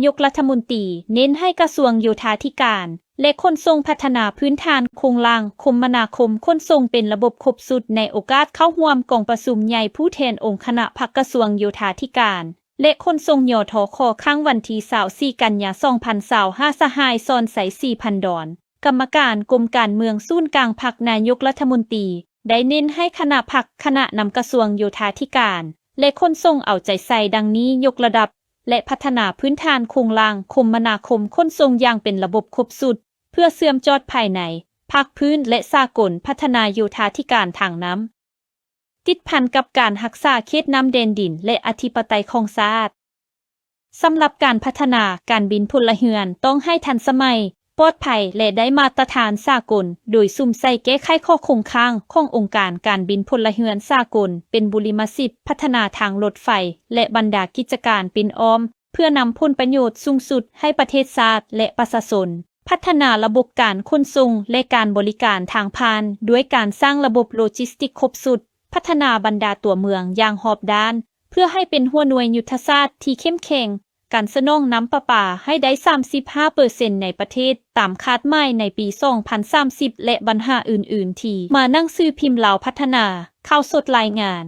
ຍົກລັດຖະມົນຕີເນັ້ນໃຫ້ກະຊວງໂຍທາທິການ ແລະ ຂົນສົ່ງພັດທະນາພື້ນຖານໂຄງລ່າງຄົມມະນາຄົມຂົນສົ່ງເປັນລະບົບຄົບຊຸດ ໃນໂອກາດເຂົ້າຮ່ວມກອງປະຊຸມໃຫຍ່ຜູ້ແທນອົງຄະນະພັກກະຊວງໂຍທາທິການ ແລະ ຂົນສົ່ງ ຍທຂ ຄັ້ງວັນທີຊາວສີ່ ກັນຍາ ສອງພັນຊາວຫ້າ ສະຫາຍ ສອນໄຊ ສີພັນດອນ ກຳມະການກົມການເມືອງສູນກາງພັກນາຍົກລັດຖະມົນຕີ ໄດ້ເນັ້ນໃຫ້ຄະນະພັກ, ຄະນະນຳກະຊວງໂຍທາທິການ ແລະ ຂົນສົ່ງເອົາໃຈໃສ່ດັ່ງນີ້: ຍົກລະດັບ ແລະ ພັດທະນາພື້ນຖານໂຄງລ່າງຄົມມະນາຄົມຂົນສົ່ງຢ່າງເປັນລະບົບຄົບຊຸດ ເພື່ອເຊື່ອມຈອດພາຍໃນ, ພາກພື້ນ ແລະ ສາກົນ, ພັດທະນາໂຍທາທິການທາງນ້ຳ ຕິດພັນກັບການຮັກສາເຂດນ້ຳແດນດິນ ແລະ ອະທິປະໄຕຂອງຊາດ. ສຳລັບການພັດທະນາການບິນພົນລະເຮືອນ ຕ້ອງໃຫ້ທັນສະໄໝ, ປອດໄພ ແລະ ໄດ້ມາດຕະຖານສາກົນ, ໂດຍສຸມໃສ່ແກ້ໄຂຂໍ້ຄົງຄ້າງຂອງອົງການການບິນພົນລະເຮືອນສາກົນ ເປັນບຸລິມະສິດ, ພັດທະນາທາງລົດໄຟ ແລະ ບັນດາກິດຈະການປິ່ນອ້ອມ ເພື່ອນຳຜົນປະໂຫຍດສູງສຸດໃຫ້ປະເທດຊາດ ແລະ ປະຊາຊົນ. ພັດທະນາລະບົບການຂົນສົ່ງ ແລະ ການບໍລິການທາງຜ່ານ ດ້ວຍການສ້າງລະບົບໂລຈິສຕິກຄົບຊຸດ, ພັດທະນາບັນດາຕົວເມືອງຢ່າງຮອບດ້ານ ເພື່ອໃຫ້ເປັນຫົວໜ່ວຍຍຸດທະສາດທີ່ເຂັ້ມແຂງ, ການສະໜອງນ້ຳປະປາໃຫ້ໄດ້ສາມສິບຫ້າເປີເຊັນໃນປະເທດຕາມຄາດໝາຍໃນປີສອງພັນສາມສິບ ແລະ ບັນຫາອື່ນໆ ທີ່ມາໜັງສືພິມລາວພັດທະນາ. ຂ່າວສົດລາຍງານ.